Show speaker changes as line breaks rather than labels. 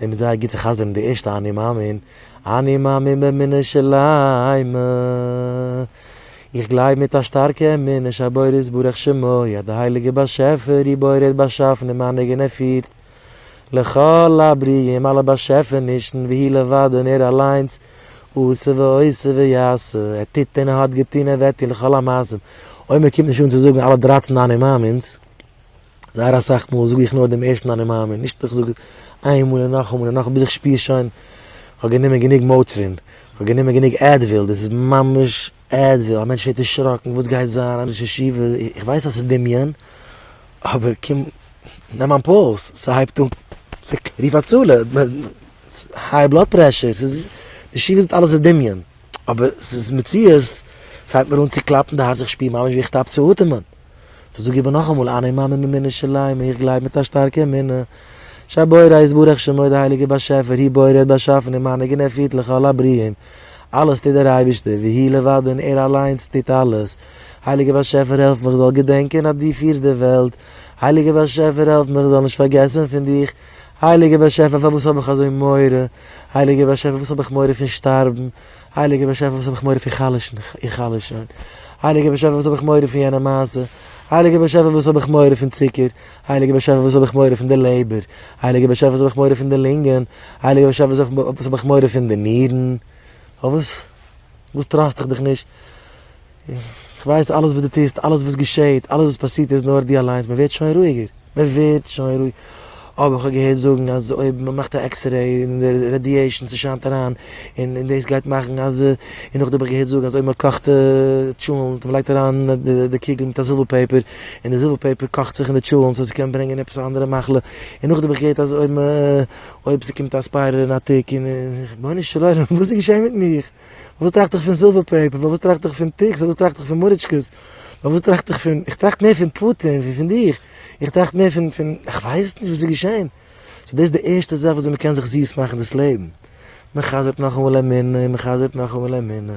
דעם איז זייער גוט צו חזר'ן די ערשטע אני מאמין, אני מאמין באמונה שלימה, איך גלייב מיט א שטארקע אמונה שהבורא יתברך שמו, אז די הייליגע באשעפער הוא בורא האט באשאפן און מנהיג און ער פירט לכל הברואים אלע באשעפענישן והוא לבדו און ער אליינס עשה ועושה ויעשה, ער טוט און ער האט געטון ער וועט טון לכל המעשים, אויב מען קומט נישט אן צו זאגן אלע דרייצן אני מאמין'ס, זייער אסאך מאל זאג איך נאר דעם ערשטן אני מאמין, נישט איך זאג איין מאל און נאכאמאל און נאכאמאל ביז איך שפיר שוין איך האב גענומען גענוג Motrin, איך האב גענומען גענוג Advil, דאס איז ממש Advil, א מענטש ווערט דערשראקן וואס גייט זיין, א ראש ישיבה, איך ווייס אז ס'איז דמיון, אבער קום נעם מיין פולס, ס'הייבט אן, רוף הצלה, high blood pressure, ס'איז, די ישיבה זאגט אלעס איז דמיון, אבער ס'איז מציאות, ס'הייבט מיר אן צו קלאפן די הארץ, איך שפיר ממש ווי איך stop צו אטעמען. so זאג איבער נאכאמאל, אני מאמין באמונה שלימה, איך גלייב מיט א שטארקע אמונה, שהבורא יתברך שמו די הייליגע באשעפער, הוא בורא האט באשאפן ומנהיג און ער פירט לכל הברואים, אלעס טוט דער אייבערשטער, והוא לבדו און ער אליינס טוט אלעס, הייליגע באשעפער העלף מיך זאל געדענקען אז דו פירסט די וועלט, הייליגע באשעפער העלף מיך זאל נישט פארגעסן פון דיך, הייליגע באשעפער פארוואס האב איך אזוי מורא, הייליגע באשעפער וואס האב איך מורא פון שטארבן, הייליגער באשעפער וואס האב איך מורא פון חלש'ן, איך חלש שוין. הייליגער באשעפער וואס האב איך מורא פון יענע מעשה. הייליגער באשעפער וואס האב איך מורא פון צוקער. הייליגער באשעפער וואס האב איך מורא פון די לעבער. הייליגער באשעפער וואס האב איך מורא פון די לונגען. הייליגער באשעפער וואס האב איך מורא פון די נירן. פארוואס? וואס trust איך דיך נישט? איך ווייס אלעס וואס דו טוסט, אלעס וואס געשעהט, אלעס וואס פאסירט איז נאר דו אליינס, מען ווערט שוין רואיגער, מען ווערט שוין רואיג, אבער איך האב געהערט זאגן אז אויב מען מאכט א x-ray און די radiation ס'שיינט אריין און און דאס גייט מאכן אז, און נאכדעם האב איך געהערט זאגן אז אויב מען קאכט טשולענט און מען לייגט אריין די קוגל מיט א silver paper און די silver paper קאכט זיך אין די טשולענט so ס'קען ברענגען עפעס א אנדערע מחלה, און נאכדעם האב איך געהערט אז אויב מען אויב ס'קומט א spider אין א tick און רבונו של עולם וואס איז געשען מיט מיך? פארוואס טראכט איך פון silver paper? פארוואס טראכט איך פון ticks? פארוואס טראכט איך פון מוריטשקעס? פארוואס טראכט איך פון, איך טראכט מער פון פוטין ווי פון דיך, איך טראכט מער פון, פון, איך ווייס נישט וואס איז געשען. so דאס איז די ערשטע זאך וויאזוי מען קען זיך זיס מאכן דאס לעבן. מען חזר'ט נאכאמאל אמונה און מען חזר'ט נאכאמאל אמונה.